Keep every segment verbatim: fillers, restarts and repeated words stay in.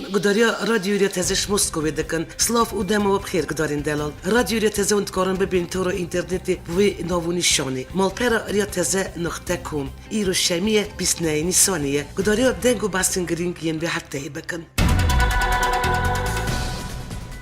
Gudariya Radyoyê Rêya Teze ji Moskowê dikin. Silav û dema we bi xêr gudarên delal. Radyoyê Rêya Teze hûn dikarin bibên tora înternetê bi wê nav û nîşanê: malpera rêya teze noqte com. Îro şemiyê bîst nehê Nîsanê ye. Gudariya deng û behsên girîng yên vê hefteyê bikin.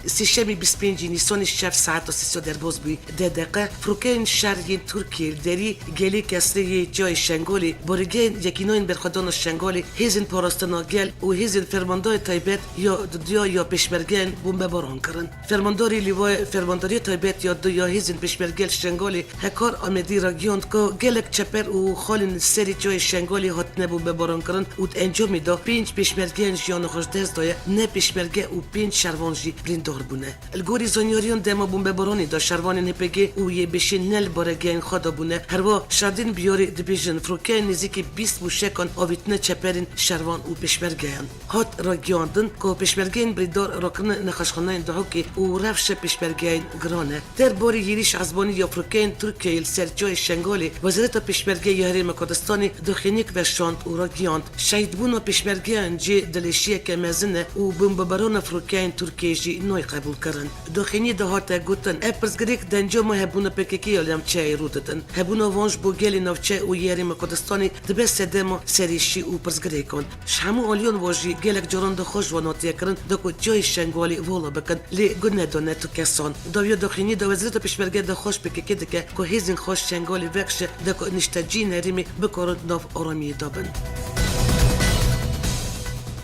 Sêşemî bîst pêncî Nîsanê şev saeta sês derbas bûyî. Deh deqe firokeyên şer yên Tirkiyê li derî gelê Kesrê yê Çiyayê Şengalê, baregehên Yekîneyên Berxwedana Şengalê, hêzên parastina gel û hêzên fermandayê taybet ya duduya ya pêşmergeyên bombebaran kirin. Fermandarê Lîwayê Fermandariya Taybet ya Du ya Hêzên Pêşmerge li Şengalê, Hekar Amedî, ragihand ku gelek çeper û xalên li serê Çiyayê Şengalê hatine bombebarankirin û di encamê de pênc pêşmergeyên jiyana xwe ji dest daye, neh pêşmerge û pênc şervan jî birîndar bûne. Li gorî zanyariyan, dema bombebaranê de şervanên H P G û Y P G ne li baregehên xwe de bûne. Herwiha şaredên biyarî dibêjin, firokeyên nêzîkî bîst mûşekan avêtine çeperên şervan û pêşmergeyan. Hat ragihandin ku pêşmergeyên birîndar rakirine nexweşxaneyên Dihokê û rewşa pêşmergeyên giran e. Derbarê yêrîş ezbanî ya firokeyên Tirkiyeyê li ser Çiyayê Şengalê, Wezareta Pêşmerge ya Herêma Kurdistanê daxuyaniyek veşand û ragihand, şehîdbûna pêşmergeyan jê dilêşiyeke mezin e û bombebarana firokeyên Tirkiyeyê jî nayê qebûlkirin. Daxuyaniyê de hate gotin, ev pirsgirêk di encama hebûna P K K ya li navçeyê rû didin. Hebûna wan ji bo gelê navçe û yê Herêma Kurdistanê dibe sedema serêşî û pirsgirêkan. Ji hemû aliyan ve jî gelek caran daxwaz ji wan hatiye kirin da ku Çiyayê Şengalê vala bikin, lê guh nedane tu kesan. Dawiya daxuyaniyê de Wezareta Pêşmerge daxwaz ji P K K dike ku hêzên xwe ji Şengalê vekişe da ku niştecihên herêmê bikarin di nav aramiyê de bin.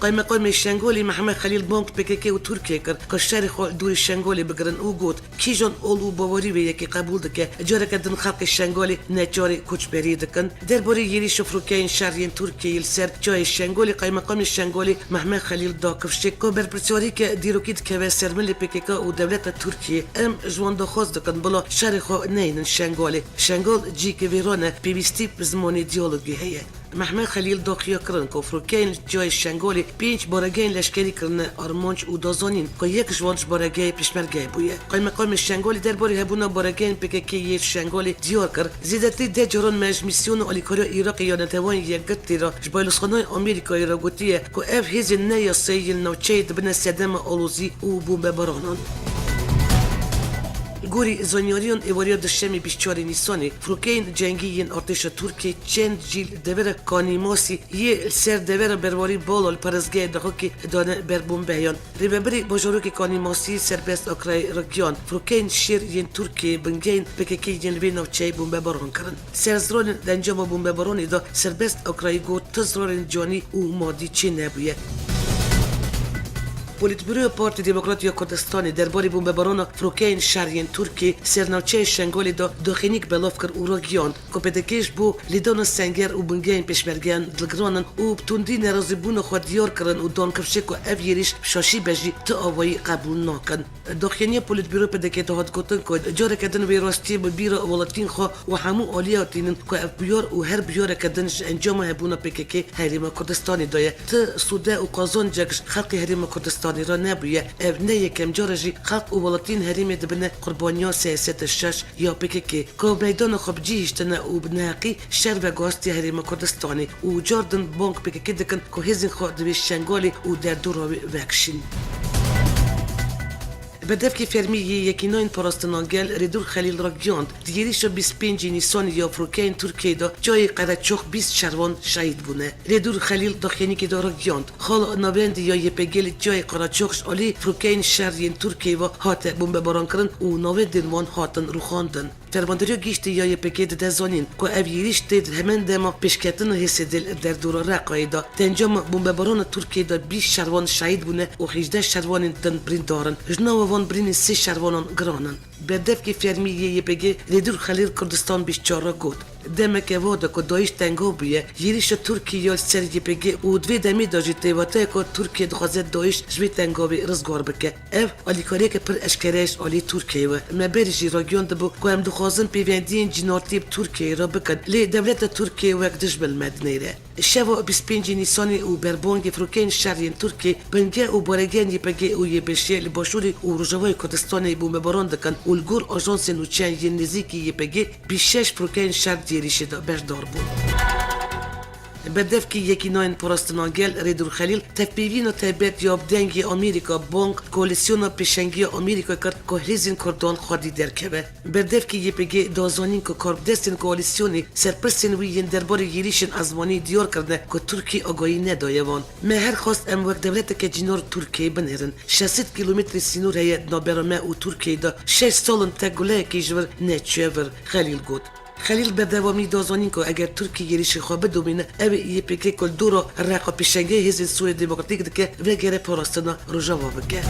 Qaymeqamê Şengalê Mehmet Xelîl bang P K K û Tirkiyê kir ku şerê xwe dûrî Şengalê bigirin û got, kîjan ol û bawerî vê yekê qebûl dike, careke din xelkê Şengalê neçarê koçberiyê dikin. Derbarê yêrîş û firokeyên şer yên Tirkiyeyê li ser Çiyayê Şengalê, Qaymeqamê Şengalê Mehmet Xelîl da kifşê ku berpirsyariyeke dîrokî dikeve ser milê P K K û dewleta Tirkiyê. Em ji wan daxwaz dikin bila şerê xwe neynin Şengalê. Şengal cihekî wêran e, pêwîstî bi zimanê diyalogê heye. Mehmet Xelîl da xuyakirin ku firokeyên li Çiyayê Şengalê pênc baregehên leşkerî kirine armanc û da zanîn ku yek ji wan ji baregehê pêşmergeyê bûye. Qaymeqamê Şengalê derbarê hebûna baregehên P K K yê Şengalê diyar kir, zêdetirî deh caran me ji mîsyon û alîkariya Iraqê ya Neteweyên Yekgirtî re ji Bayluxxaneya Amerîkayê re gotiye ku ev hêzên ne yasayî yên navçeyê dibine sedema alozî û bombebaranan. Gorî zanyariyan, êvariya duşemê bîst çarê Nîsanê, firokeyên cengî yên artêşa Tirkiyê çend cîl devera Kanîmasî yê li ser devera berwarî bala li parêzgehê Dihokê dane ber bombeyan. Rêvebirê bajarokê Kanîmasî Serbest Akrayê ragihand, firokeyên şêr yên Tirkiyê bingehên P K K yên li vê navçeyê bombebaran kirin. Serziranên di encama bombebaranê de Serbest Akrayê got, tu zirarên canî û madî çê nebûye. Polîtbûroya Partî Demokrat ya Kurdistanê derbarê bombebarana firokeyên şer yên Tirkiyê ser navçeyê Şengalê de daxuyaniyek belav kir û ragihand ku P D K ji bo lêdana senger û bingehên pêşmergeyan dilgiran in û bi tundî nerazîbûna xwe diyar kirin û dan kifşê ku ev yêrîş bi şaşî be jî ti avayî qebûl nakin. Daxuyaniya Polîtbûro P D K de hat gotin ku careke din wê rastiyê bi bîra welatiyên xwe û hemû aliyê tînin ku ev bûyar û her bûyareke din ji encama hebûna P K K Herêma Kurdistanê de ye. Ti sûde û qazancek ji xelkê Herêma Kurdistanê re nebûye. Ev ne yekem car e jî xelk û welatiyên herêmê dibine qurbaniya sê sed û şeş ya P K K, ku meydana xwe bi cî hiştine û bi neheqî şer veguhestiye Herêma Kurdistanê û car din bang P K K dikin ku hêzên xwe di vê Şengalê û derdora wê vekişîn. Berdevkê fermî yê Yekînayên Parastina Gel Rêdûr Xelîl ragihand, di yêrîşa bîst pêncî Nîsanê ya firokeyên Tirkiyeyê de Çiyayê Qereçox bîst şervan şehîd bûne. Rêdûr Xelîl daxuyaniyekê de ragihand, xala navendî ya Y P G li Çiyayê Qereçox ji alî firokeyên şer yên Tirkiyeyê ve hate bombebarankirin û navendên wan hatin rûxandin. Fermandariya Giştî ya Y P G dide zanîn ku ev yêrîş tê di hemen dema pêşketina H S D li derdora Reqayê de. Di encama bombebarana Tirkiyeyê de bîst şervan şehîd bûne û hejdeh şervanên din birîndar in. Ji nava van birînên sê şervanan giran in. Berdevkê fermî yê Y P G Rêdûr Xelîl Kurdistan bîst çar re got, demeke va de ku DAIŞ tengav bûye, yêrîşa Tirkiyê ya li ser Y P G û di vê demê de jî tê vateyeke Tirkiye dixwaze DAIŞ ji vê tengavê rizgar bike. Ev alîkariyeke pir eşkere ye ji alî Tirkiyeyê ve. Me berî jî ragihandibû ku em dixwazin pêvendiyên cînartiyê bi Tirkiyeyê re bikin, lê dewleta Tirkiyê wek dijmin me dinêre. Şeva bîst pêncî Nîsanê û berbangê firokeyên şer yên Tirkiyê, bingeh û baregehên Y P G û Y P Ş li başûrê û rojavayê Kurdistanê bombebaran dikin û li gor ajansên nûçeyan yên nêzîkî Y P G bîst şeş firokeyên şer di êrîşê de beşdar bûn. Berdevkî Yekînayên Parastina Gel Rêdûr Xelîl tevpeyvîna taybet ya bi dengê Amerîka, Bang, Koalîsyona Pêşengiya Amerîka kir ku hêzên Kurdan xwedî derkeve. Berdevkî Y P G da zanîn ku karbidestên koalîsyonê ser pirsên wî yên derbarê yêrîşên ezmanî diyar kirine ku Tirkiyê agahî nedaye wan. Me her xwest em wek dewleteke cînar Tirkiyeyê binêrin. Şeş sed kîlometrê sînor heye di navbera me û Tirkiyeyê de. Şeş sal in tek guleyekî ji vir neçûye vir, Xelîl got. Xelîl berdewamî da zanîn ku eger Tirkiye yêrîşê xwe bidomîne, ew ê Y P G ku li dora Reqa pêşengiyê hêzên Sûriyê Demokratîk dike, vegere parastina Rojava bike.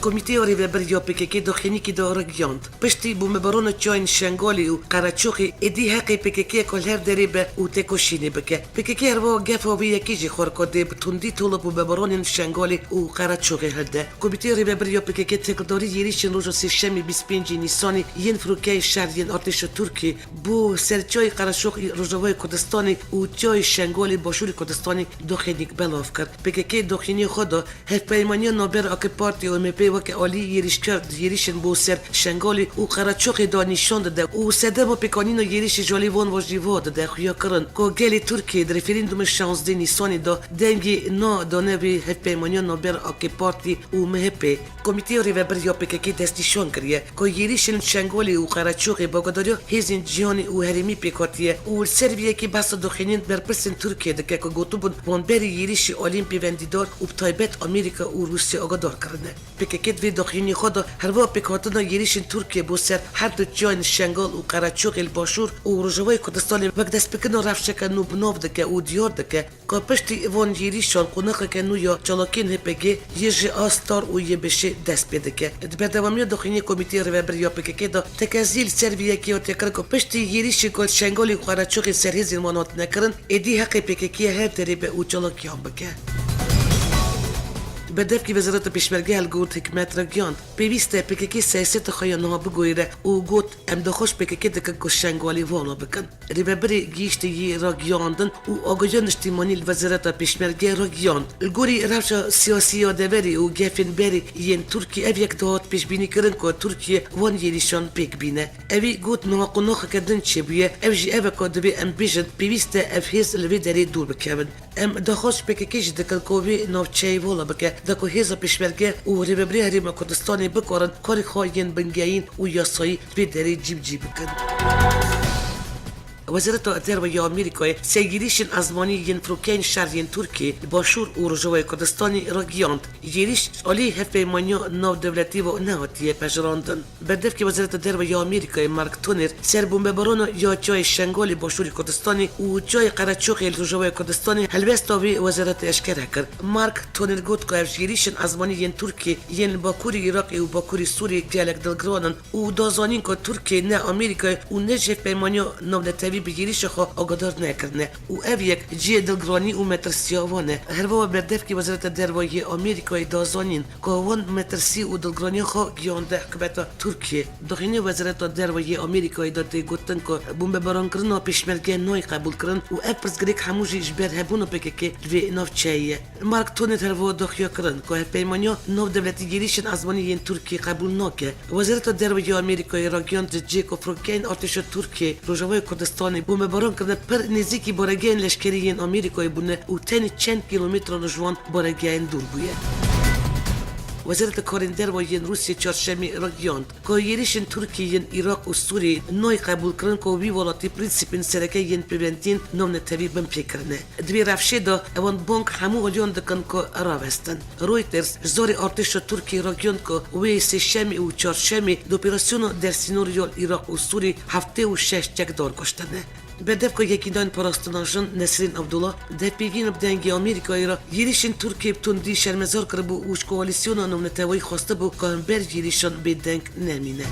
Komîteya Rêvebir ya P K K daxuyaniyekê da ragihand. Piştî bombebarana çiyayên Şengalê û Qereçoxê, êdî heqê P K K ye ku li her derê be û têkoşînê bike. P K K herwiha gefa wê yekê jî xwar ku dê bi tundî tola bombebaranên Şengalê û Qereçoxê hilde. Komîteya Rêvebir ya P K K têkildarî yêrîşên roja Sêşemê bîst û pêncî Nîsanê yên firokeyê şer yên artêşa Tirkiyê bo ser çiyayê Qereçox ê Rojavayê Kurdistanê û çiyayê Şengalê Başûrê Kurdistanê daxuyaniyek belav kir. P K K daxuyaniyê xwe da Hevpeymaniya navbera A K Partî û M H P weke alî yêrîşker di yêrîşên bo ser Şengalê û Qereçoxê de nîşan dide û sedema pêkanîna yêrîşê ji alî van ve jî va dide xuyakirin ku gelê Tirkiyê di referandûmê şazdeh Nîsanê de dengê na dane vê hevpeymaniya navbera A K Partî û M H P. Komîteya Rêvebir ya P K K destnîşan kiriye ku yêrîşên li Şengalê û Qereçoxê bi agadariya hêzên cîhanî û herêmî pêk hatiye û li ser vê yekê behsa daxuyaniyên berpirsên Tirkiyê dike ku gotibûn wan berî yêrîşî aliyên pêvendîdar û bi taybet Amerîka û Rûsya agadar kirine. P K K di vê daxuyaniyê xwe de herwiha pêkhatina yêrîşên Tirkiyê bo ser her du çiyayên Şengal û Qereçoxê li Başûr û Rojavayê Kurdistanê wek destpêkirina rewşeke nû bi nav dike û diyar dike. Ka piştî van yêrîşan qonaxeke nû ya çalakiyên H P G, Y J A Star û Y B Ş dest pê dike. Di berdewamiya daxuyaniyê Komîteya Rêvebir ya P K K de tekezî li ser vê yekê hatiye kirin ku piştî yêrîşê ku li Şengalê û Qereçoxê ser hêzên wan hatine kirin, êdî heqê P K K ye her derê be û çalakiyan bike. Berdevkî Wezareta Pêşmerge Helgurt Hikmet ragihand, pêwîst e P K K siyaseta xwe ya niha biguhêre û got, em daxwaz ji P K K dikin ku Şengalê vala bikin. Rêvebirê Gihîşteyî ragihandin û agahiya niştîmanî li Wezareta Pêşmerge ragihand. Li gorî rewşa siyasî ya deverê û gefên berê yên Tirkiyê ev yek dihat pêşbînîkirin ku Tirkiye wan yêrîşan pêk bîne. Ewî got, niha qonaxeke din çêbûye, ev jî ev e ku divê em bêjin, pêwîst e ev hêz li vê derê dûr bikevin. Em daxwaz ji P K K jî dikin ku vê navçeyê vala bike, da ku hêza pêşmerge û Rêvebirê Herêma Kurdistanê bikarin karê xwe yên bingehîn û yasayî vê derê cî bi cî bikin. Wezareta Derve ya Amerîkayê ser yêrîşên ezmanî yên firokeyên şer yên Tirkiyê li Başûr û Rojavayê Kurdistanê ragihand, yêrîş ji alî Hevpeymaniya Navdewletî ve nehatiye pejirandin. Berdevkê Wezareta Derve ya Amerîkayê Mark Toner ser bombebarana ya çiyayê Şengalê Başûrê Kurdistanê û çiyayê Qereçoxê li Rojavayê Kurdistanê helwesta vê wezaretê eşkere kir. Mark Toner got ku ev yêrîşên ezmanî yên Tirkiyê yên li Bakurê Iraqê û Bakurê Sûriyê gelek dilgiran in û da zanîn ku Tirkiye ne Amerîkayê û ne jî Hevpeymaniya Navnetewî bi yêrîşa xwe agadar nekirine û ev yek cihê dilgiranî û metirsiya wan e. Herwiha berdevkê Wezareta Derve yê Amerîkayê da zanîn ku wan metirsî û dilgiraniya xwe gihande hikûmeta Tirkiyê. Daxuyaniyê Wezareta Derve yê Amerîkayê de tê gotin ku bombebarankirina pêşmerge nayê qebûlkirin û ev pirsgirêk hemû jî ji ber hebûna P K K li vê navçeyê ye. Mark Toner herwiha daxuya kirin ku Hevpeymaniya Navdewletî yêrîşên ezmanî yên Tirkiyê qebûl nake. Wezareta Derve ya Amerîkayê ragihand, di cihê ku firokeyên artêşa Tirkiyê Rojavayê Kurdistanê bombebaran kirine pir nêzîkî baregehên leşkerî yên Amerîkayê bûne û tenê çend kîlometran ji wan baregehên dûr bûye. Wezareta Karên Derve yên Rûsya çarşemê ragihand ku yêrîşên Tirkiyê yên Iraq û Sûriyê nayê qebûlkirin ku wî welatî prensîpên sereke yên pêvendiyên navnetewî binpê kirine. Di vê rewşê de ewan bang hemû aliyan dikin ku rawestin. Reuters ji zarê artêşa Tirkiyê ragihand ku wê sêşemê û çarşemê di operasyona dersînorî ya li Iraq û Sûriyê heftê û şeş çekdar kuştine. Berdevka Yekînayên Parastina Jin Nesrîn Abdullah di hevpeyvîna bi Dengê Amerîkayê re yêrîşên Tirkiyê bi tundî şermezar kiribû û ji koalîsyona navneteweyî xwestibû ku hember yêrîşan bêdeng nemîne.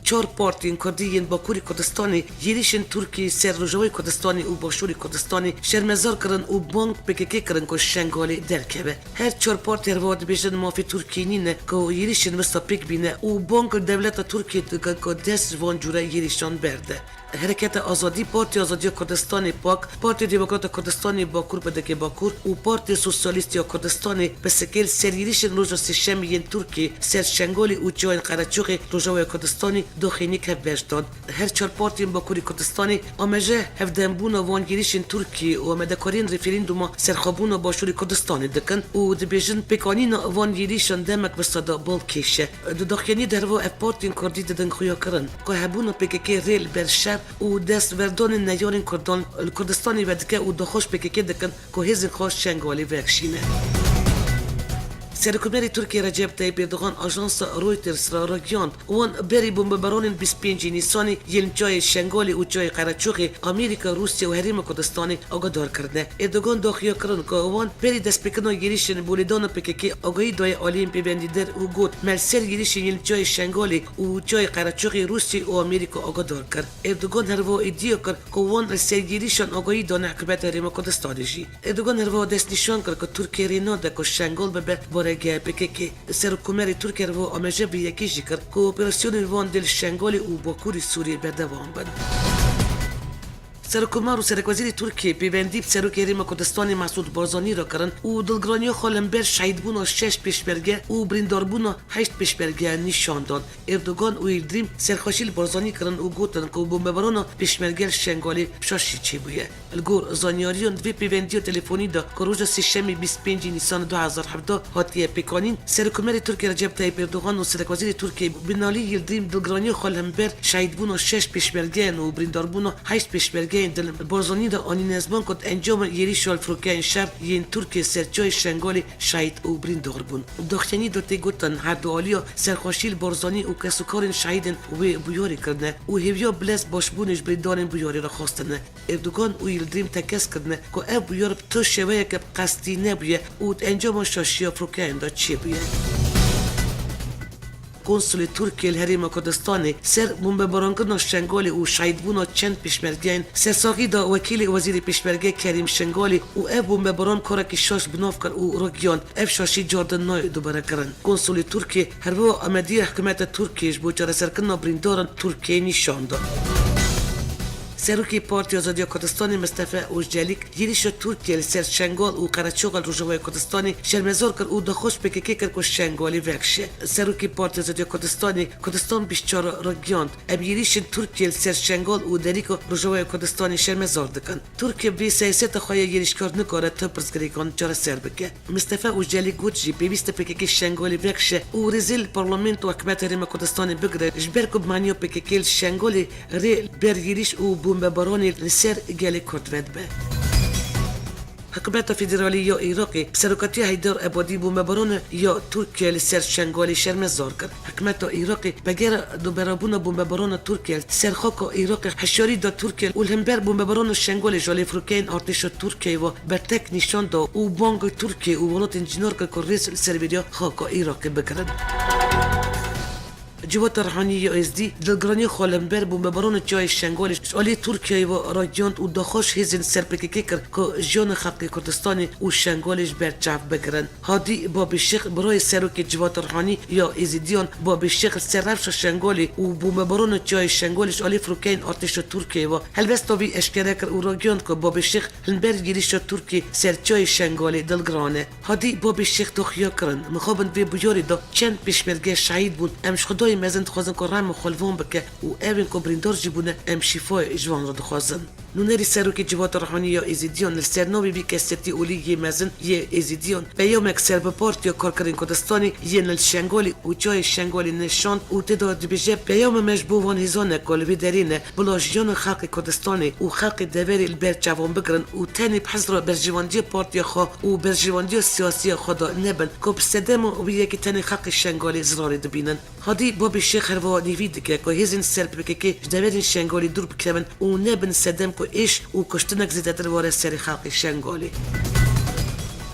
Çar partiyên Kurdî yên Bakurê Kurdistanê yêrîşên Tirkiyê ser Rojavayê Kurdistanê û Başûrê Kurdistanê şermezar kirin û bang P K K kirin ku ji Şengalê derkeve. Her çar partî herwiha dibêjin mafê Tirkiyê nîne ku yêrîşên wisa pêk bîne û bang li dewleta Tirkiyê dikin ku dest ji van cûre yêrîşan berde. Hereketa Azadî, Partiya Azadiya Kurdistanê, pak, Partiya Demokrata Kurdistanê Bakur, P D K Bakur, û Partiya Sosyalîst ya Kurdistanê, P S K, li ser yêrîşên roja Sêşemê yên Tirkiyê ser Şengalê û çiyayên Qereçoxê Rojavaya Kurdistanê daxuyaniyek hevbeş dan. Her çar partiyên Bakurê Kurdistanê amaje hevdembûna van yêrîşên Tirkiyê û amadekariyên referandûma serxwebûna Başûrê Kurdistanê dikin û dibêjin, pêkanîna van yêrîşan demek wisa de balkêş e. Di daxuyaniyê de herwiha ev partiyên Kurdî didin xuyakirin ku hebûna P K K rê li ber şer û destwerdanên neyarên Kurdan li Kurdistanê vedike û daxwaz P K K dikin ku hêzên xwe Şengalê vekişîne. Serokkomarê Tirkiyê Recep Tayyip Erdogan ajansa Reuters re ragihand, wan berî bombebaranên bîst pêncî Nîsanê yên çiyayê Şengalê û çiyayê Qereçoxê Amerîka, Rûsya û Herêma Kurdistanê agadar kirine. Erdogan daxuya kirin ku wan berî destpêkirina yêrîşên bo lêdana P K K agahî daye aliyên pêvendîdar û got, me li ser yêrîşên yên li çiyayê Şengalê û çiyayê Qereçoxê Rûsya û Amerîka agadar kir. Erdogan herwiha îdia kir ku wan li ser yêrîşan agahî dane Hikûmeta Herêma Kurdistanê jî. Erdogan herwiha destnîşan kir ku Tirkiye rê nade ku Şengal bibe baregeha P K K. Serokkomarê Tirkiye herwiha amaje vê yekê jî kir ku operasyonên van dê li Şengalê û Bakurê Sûriyê berdewam bin. Serokkomar û Serekwezîrê Tirkiyê pêwendî bi Serokê Herêma Kurdistanê Mesûd Barzanî re kirin û dilgiraniya xwe li hember şehîdbûna şeş pêşmerge û birîndarbûna heşt pêşmerge nîşan dan. Erdogan û Yildirim serxweşî li Barzanî kirin û gotin ku bombebarana pêşmerge li Şengalê bi şaşî çêbûye. Li gor zanyariyan di vê pêvendiya telefonî de ku roja Sêşemê bîst pêncî Nîsan du hezar hevdeh hatiye pêkanîn, Serokkomarê Tirkiyê Recep Tayyip Erdogan û Serekwezîrê Tirkiyê Binalî Yildirim dilgiraniya xwe li hember şehîdbûna şeş pêşmergeyan û birîndarbûna heşt pêşmergeyên din li Barzanî de anîne ziman ku di encama yêrîşa li firokeyên şer yên Tirkiyê ser çiyayê Şengalê şehîd û birîndar bûn. Daxuyanî de tê gotin, her du aliya serxweşî li Barzanî û kesûkarên şehîdên wê bûyerê kirine û hêviya bi lez başbûnê ji birîndarên bûyerê re xwestine. Erdogan û Yildirim tekez kirine ku ev bûyer bi tu şêweyeke bi qestî nebûye û di encama şaşiya firokeyan de çêbûye. Konsulê Tirkiyê li Herêma Kurdistanê ser bombebarankirina Şengalê û şehîdbûna çend pêşmergeyên sersaxî da wekîlê wezîrê pêşmerge Kerîm Şengalî û ev bombebaran karekî şaş bi nav kir û ragihand, ev şaşî car din nayê dubarekirin. Konsulê Tirkiyê herwiha amediya hikûmeta Tirkiyê ji bo çareserkirina birîndaran Tirkiyeyê nîşan da. Serokê Partiya Azadiya Kurdistanê Mistefe Ozcelîk yêrîşa Tirkiyê li ser Şengal û Qereçoxa li Rojavayê Kurdistanê şermezar kir û daxwaz P K K kir ku Şengalê vekişe. Serokê Partiya Azadiya Kurdistanê Kurdistan bîst çar ragihand, em yêrîşên Tirkiyê li ser Şengal û derîka Rojavayê Kurdistanê şermezar dikin. Tirkiye bi vê siyaseta xwe ya yêrîşkar nikare tu pirsgirêkan çareser bike. Mistefe Ocelî got jî, pêwîst e P K K Şengalê vekişe û rêzê li Parlamento û Hikûmeta Herêma Kurdistanê bigire, ji ber ku bi maniya P K K li Şengalê rê ber yêrîş û bombebaranê li ser gelê Kurd vedibe. Hikûmeta Federalî ya Iraqê bi serokatiya Heyder Ebadî bombebarana ya Tirkiye li ser Şengalê şermezar kir. Hikûmeta Iraqê bi gera duberabûna bombebarana Tirkiye li ser xaka Iraqê hişyarî da Tirkiye û li hember bombebarana Şengalê ji alî firokeyên artêşa Tirkiyeyê ve bertek nîşan da û banga Tirkiye û welatên cînar kir ku rêz li ser vêriya xaka Iraqê bigirin. Civata Rihanî ya Êzidî dilgiraniya xwe li hember bombebarana çiyayê Şengalê ji alî Tirkiyeyê ve ragihand û daxwaz hêzên ser P K K kir ku jiyana xelkê Kurdistanê û Şengalê ji ber çav bigirin. Hadî Babî Şêx, birayê serokê Civata Rihanî ya Êzidiyan, Babî Şêx li ser rewşa Şengalê û bombebarana çiyayê Şengalê ji alî firokeyên artêşa Tirkiyeyê ve helwesta wî eşkere kir û ragihand ku Babî Şêx li hember yêrîşa Tirkiyê ser çiyayê Şengalê dilgiran e. Hadî Babî Şêx daxuya kirin, mixabin vê bûyerê de çend pêşmerge şehîd bûn, em ji Xwedayê mezin dixwazin ku rehma xwe li van bike û ew ên ku birîndar jî bûne, em şîfayê ji wan re dixwazin. Nûnerî Serokê Civata Rihanî ya Êzidiyan li ser navê vî kesetî olî yê mezin yê Êzidiyan peyamek ser bi Partiya Karkerên Kurdistanê yên li Şengalê û çiyayê Şengalê nişand û tê de dibêje, peyama me ji bo van hêzan e ku li vê derê ne, bila jiyana xelkê Kurdistanê û xelkê deverê li ber çavan bigirin û tenê bi hizra berjewendiya partiya xwe û berjewendiya siyasî ya xwe de nebin ku bi sedema wî yekê tenê xelkê Şengalê zirarê dibînin. Hadî Babî Şêx herwiha nîvî dike ku hêzên ser P K K ji deverên Şengalê dûr bikevin û nebin sedem ku êş û kuştinek zêdetir were serê xelkê Şengalê.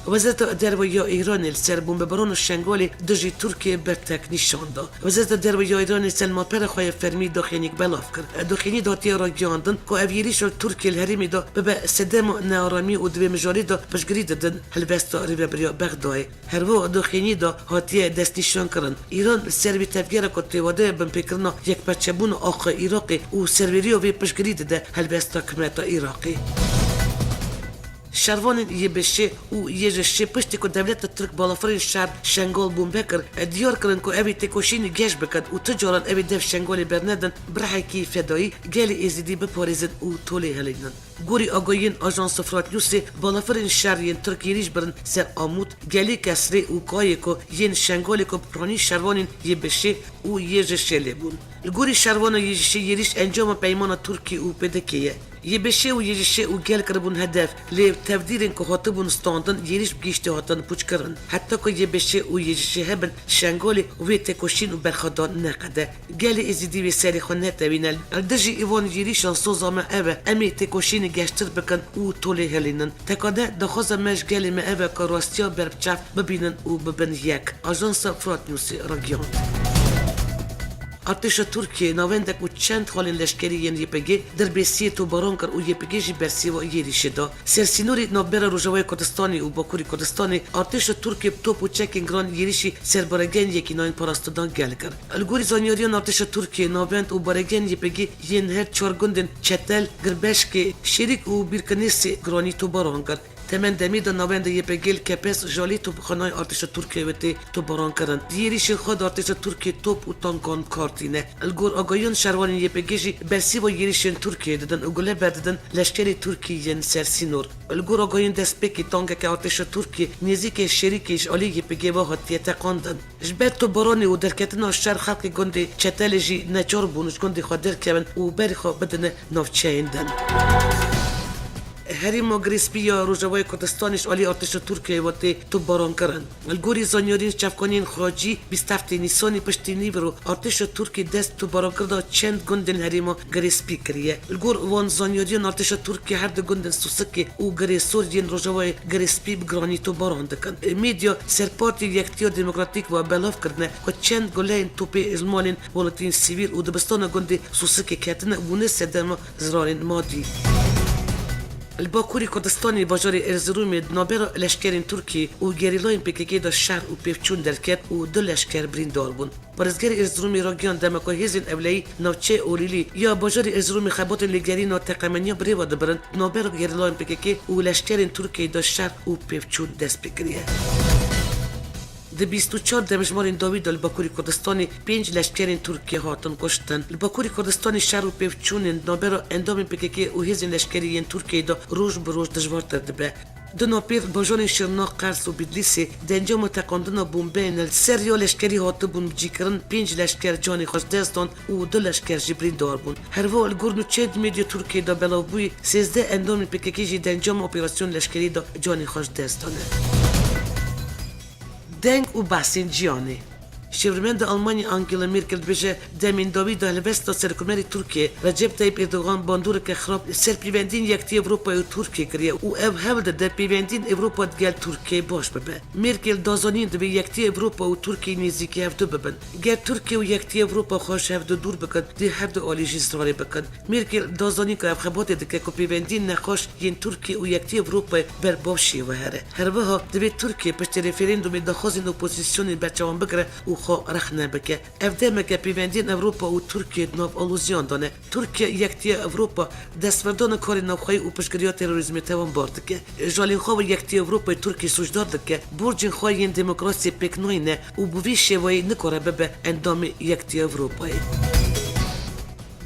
Wezareta Derve ya Îranê li ser bombebarana Şengalê dijî Tirkiyê bertek nîşan da. Wezareta Derve ya Îranê ser malpera xwe ya fermî daxuyaniyek belav kir. Daxuyaniyê de hatiye ragihandin ku ev êrîşa Tirkiyê li herêmê de bibe sedema nearamiyê û di vê mijarê de piştgirî didin helwesta rêvebiriya Bexdayê. Her wiha daxuyaniyê de hatiye destnîşankirin, Îran li ser vê tevgera ku têwade ye binpêkirina yekparçebûna axa Iraqê û serwêriya vê piştgirî dide helwesta hikûmeta Iraqê. Şervanên Y B Ş û Y J Ş piştî ku dewleta Tirk balafirên şer Şengal bombe kir, diyar kirin ku ew ê têkoşînê geş bikin û tu caran ew ê dev Şengalê bernedin, bi rihekî fedayî gelê Êzidî biparêzin û tolê hilînin. Gorî agahiyên Ajansa Fırat Newsê, balafirên şer yên Tirk êrîş birin ser Amûd, Gelê Kesrê û Kayê ku yên Şengalê ku bi piranî şervanên Y B Ş û Y J Ş lê bûn. Li gorî şervana Y J Ş êrîş encama peymana Tirkiyê û P D K'ê ye. Y B Ş û Y J Ş û gel kiribûn hedef, lê tevdîrên ku hatibûn standin êrîş bi giştî hatin pûçkirin. Heta ku Y B Ş û Y J Ş hebin Şengalê wê têkoşîn û berxwedan neqede. Gelê Êzidî wê serê xwe netewîne. Li dijî êvan êrîşan soza me ev e, em ê têkoşînê geştir bikin û tolê hilînin. Tekane daxwaza me ji gelê me ev e ku rastiya ber bi çav bibînin û bibin yek. Ajansa Fırat Newsê ragihand. Artêşa Tirkiyê navendek û çend xalên leşkerî yên Y P G dirbêsiyê tobaran kir û Y P G jî bersîva êrîşê da. Sersînorî navbera Rojavayê Kurdistanê û Bakurê Kurdistanê artêşa Tirkiyê bi top û çekên giran êrîşî ser baregehên Yekînayên Parastina Gel kir. Li gorî zanyariyan artêşa Tirkiyê navend û baregehên Y P G yên her çar gundên Çetel, Girbeşkê, Şêrîk û Bîrkinêsê giranî tobaran kir. Temen demê de navenda Y P G li Kepez ji alî topxanayê artêşa Tirkiyê ve tê tobaran kirin. Di êrîşên xwe de artêşa Tirkiyê top û tankan bi kar tîne. Li gor agahiyan şervanên Y P G jî bersîva êrîşên Tirkiyê didin û gule berdidin leşkerê Tirkî yên ser sînor. Li gor agahiyên destpêkê tankeke artêşa Tirkiyê nêzîkê Şêrîkê ji alî Y P G ve hatiye teqandin. Ji ber tobaranê û derketina şer xelkê gundê Çetelê jî neçar bûn ji gundê xwe derkevin û berê xwe bidine navçeyên din. Herêma Girêspî ya Rojavayê Kurdistanê ji alî artêşa Tirkiyeyê ve tê topbarankirin. Li gorî zanyariyên çavkaniyên xwecî, bîst heftê Nîsanê piştî nîviro artêşa Tirkiyê dest tobarankirinda çend gundên herêma Girêspî kiriye. Li gor van zanyariyan artêşa Tirkiyê her du gundên Susikê û Girêsor yên Rojavayê Girêspî bi giranî tobaran dikin. Medya ser Partiya Yekitiya Demokratîk ve belav kirine ku çend guleyên topê ji malên welatiyên sivîl û dibistana gundê Susikê ketine û bûne sedema zirarên madî. Li Bakurê Kurdistanê bajarê Erziromê di navbera leşkerên Tirkiyê û gerîlayên P K K de şer û pêvçûn derket û du leşker birîndar bûn. Parêzgerê Erziromê ragihand dema ku hêzên ewleyî navçeyê Olîlî ya bajarê Erziromê xebatên lêgerîna teqemeniya bi rê ve dibirin, di navbera gerîlayên P K K û leşkerên Tirkiyeyê de şer û pêvçûn dest pê kiriye. Di bîst û çar demjimêrên dawî de li Bakurê Kurdistanê pênc leşkerên Tirkiyê hatin kuştin. Li Bakurê Kurdistanê şer û pêvçûnên di navbera endamên P K K û hêzên leşkerî yên Tirkiyeyê de roj bi roj dijwartir dibe. Di navbera bajarên Şirnak, Qers û Bidlîsê di encama teqandina bombeyên li ser ya leşkerî hatibûn bicîkirin, pênc leşker canê xwe ji dest dan û du leşker jî birîndar bûn. Her wiha li gor nûçeyên medya Tirkiyê de belavbûyî, sêzdeh endamên P K K jî di encama operasyona leşkerî de canê xwe ji dest dane. Deng û behsên cîhanê. Şêwirmenda Almanyayê Angela Merkel dibêje, demên dawî de helwesta Serokkomarê Tirkiyê Recep Tayyip Erdogan bandoreke xirab li ser pêvendiyên Yekitî Ewropayê û Tirkiyê kiriye û ew hewl dide pêvendiyên Ewropa digel Tirkiyeyê baş bibe. Merkel da zanîn, divê Yekitî Ewropa û Tirkiye nêzîkî hevdu bibin. Ger Tirkiye û Yekitî Ewropa xwe ji hevdu dûr bikin, dê her du alî jî zirarê bikin. Merkel da zanîn ku ev xebatê dike ku pêvendiyên nexweş yên Tirkiye û Yekitî Ewropayê ber bavşiyê ve here. Her wiha divê Tirkiye piştî referandumê daxwazên opozîsyonê berçavan bigire û xwe rexne bike. Ev demeke pêvendiyên Ewropa û Tirkiye di nav aloziyan de ne. Tirkiye, Yekitiya Ewropa desthirdana karên navxweyî û piştgiriya terorîzmê tawanbar dike. Ji alî xwe ve Yekitiya Ewropayê Tirkiye sûcdar dike, borcên xwe yên demokrasiyê pêk nayîne û bi vî şêweyî nikare bibe endamê Yekitiya Ewropayê.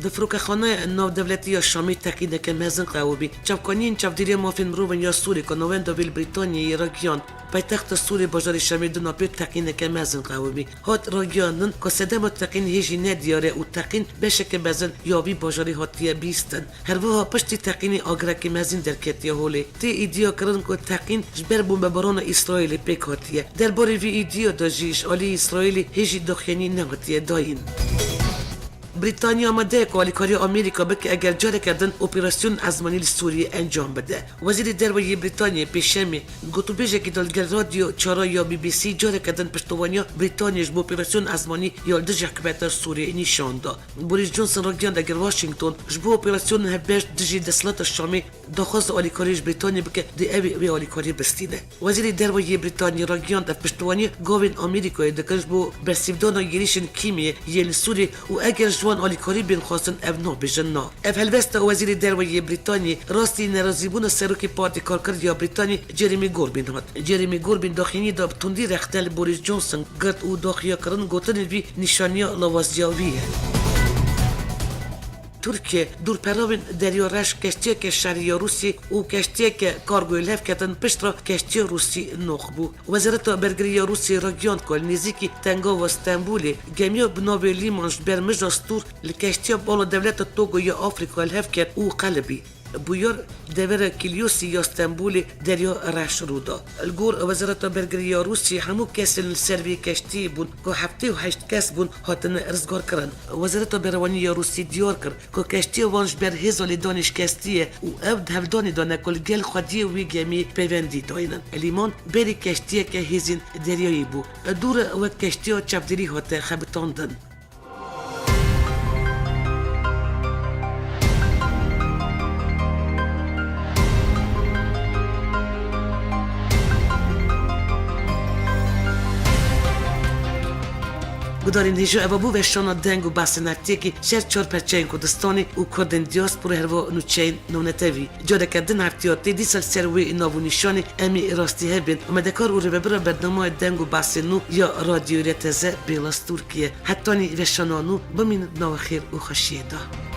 Di firokexaneya navdewletî ya Şamê teqîneke mezin qewimî. Çavkaniyên çavdêriya mafên mirovan ya Sûrê ku navenda vê li Brîtanyayê ragihan, paytexta Sûrê bajarê Şamê di navbê teqîneke mezin qewimî. Hat ragihandin ku sedema teqînê hê jî nediyar e û teqîn beşeke mezin ya vî bajarê hatiye bîstin. Her wiha piştî teqînê agirekî mezin derketiye holê. Tê îdiakirin ku teqîn ji ber bombebarana Îsraîlê pêk hatiye. Derbarê vî îdia de jî ji alî Îsraîlê hê jî daxuyanî nehatiye dayîn. Brîtanya amade ye ku alîkariya Amerîka bike eger careke din operasyon ezmanî li Sûriyê encam bide. Wezîrê Derve yê Brîtanyê pêşemê gotûbêjekî da li gel Radyo Çara ya B B C careke din piştevaniya Brîtanyê ji bo operasyon ezmanî ya li dijî hikûmeta Sûriyê nîşan da. Boris Johnson ragihand eger Washington ji bo operasyonên hevbeş dijî desthilata Şamê daxwaza alîkariyê ji Brîtanyê bike, dê ew ê wê alîkariyê bistîne. Wezîrê Derve yê Brîtanyê ragihand ev piştevaniya gavên Amerîkayê dikin ji bo bersivdana êrîşên kîmyê yê li Sûriyê û eger ji wan alîkarî bên xwestin ev nabêjin na. Ev helwesta Wezîrê Derve yê Brîtanyê rastî nerazîbûna Serokê Partê Karker ya Brîtanyê Jeremy Corbyn hat. Jeremy Corbyn daxuyaniyê da bi tundî rexne li Boris Johnson girt û daxuyakirin gotinên vî nîşaniya lawaziya wî ye. Tirkiye, dûrperavên Derya Reş keştiyeke şerî ya Rûsî û keştiyeke kargoyê li hev ketin, piştre keştiya Rûsî noq bû. Wezareta Bergirî ya Rûsî ragihand ku li nêzîkî tengava Stenbolê gemiya bi navê Lîman ji ber mija stûr li keştiya bala dewleta Togo ya Afrîka li hev ket û qelibî. Bûyer devera Kiliosî ya Stenbolê Derya Reş rû da. Li gor Wezareta Bergirî ya Rûsî, hemû kesên li ser vê keştiyê bûn ku heftê û heşt kes bûn, hatine rizgarkirin. Wezareta Berewanî ya Rûsî diyar kir ku keştiya wan ji ber hêza lêdanê şikestî ye û ew di hevdanê de ne ku li gel xwediyê wî gemiyê peywendî daynin. Lîman berî keştiyeke hêzên deryayî bû. Dû re wek keştiya çavdêrî hate xebitandin. Gudarên hêja, eva bû veşana deng û behsên heftiyekî ji her çar perçeyên Kurdistanê û Kurdên diaspora, herwa nûçeyên navnetewî. Careke din heftiya tê dîsa li ser wê nav û nîşanê em ê rastî hev bên. Amadekar û rêvebira bernameyê Deng û Behsên Nû ya Radyoyê Teze Bêlas Tûrkiye. Hetanî veşana nû, bimînin di nava xêr û xweşiyê de.